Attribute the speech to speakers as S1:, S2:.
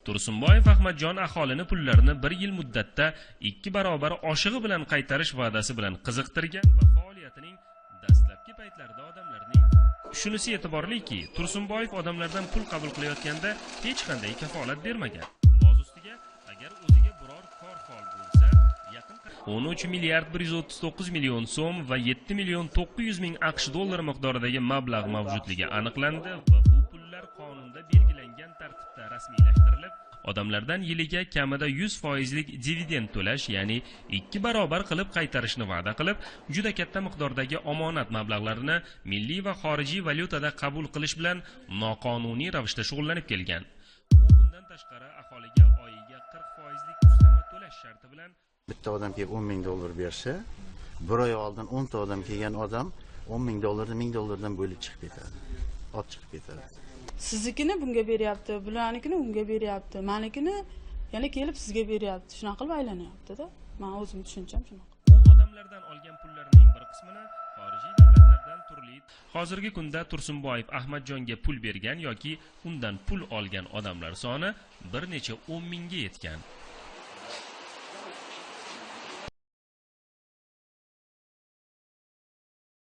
S1: Tursunboyev Ahmadjon aholini pullarini bir yil muddatda 2 barobar oshig'i bilan qaytarish va'dasi bilan qiziqtirgan va faoliyatining dastlabki paytlarida odamlarning. Shunisi e'tiborliki, Tursunboyev odamlardan pul qabul qilayotganda hech qanday kafolat bermagan. Boz ustiga, agar o'ziga biror kor hol bo'lsa, yaqin 13 milliard 139 million so'm va 7 million 900 ming AQSh dollari miqdoridagi mablag' mavjudligi aniqlandi va bu pullar qonunda belgilangan tartibda rasmiylashtirilib, odamlardan yiliga kamida 100 foizlik dividend to'lash, ya'ni 2 barobar qilib qaytarishni va'da qilib, juda katta miqdordagi omonat mablag'larini milliy va xorijiy valyutada qabul qilish bilan noqonuniy ravishda shug'ullanib kelgan. U bundan tashqari aholiga oyiga 40 foizlik ustama to'lash sharti bilan
S2: Bitta odam kelib 10 ming dollar bersa, bir oy oldin 10 ta odam kelgan odam 10 ming dollarni 1000 dollardan bo'lib chiqib ketadi, olib chiqib ketadi.
S3: Siznikini bunga beryapti, bularnikini unga beryapti, manikini yana kelib sizga beryapti. Shunaqa qilib aylanyapti-da. Man o'zim tushuncham shunaqa.
S1: U odamlardan olgan pullarining bir qismini xorijiy davlatlardan turli. Hozirgi kunda Tursunboyev Ahmadjonga pul bergan yoki undan pul olgan odamlar soni bir necha o'n mingga yetgan.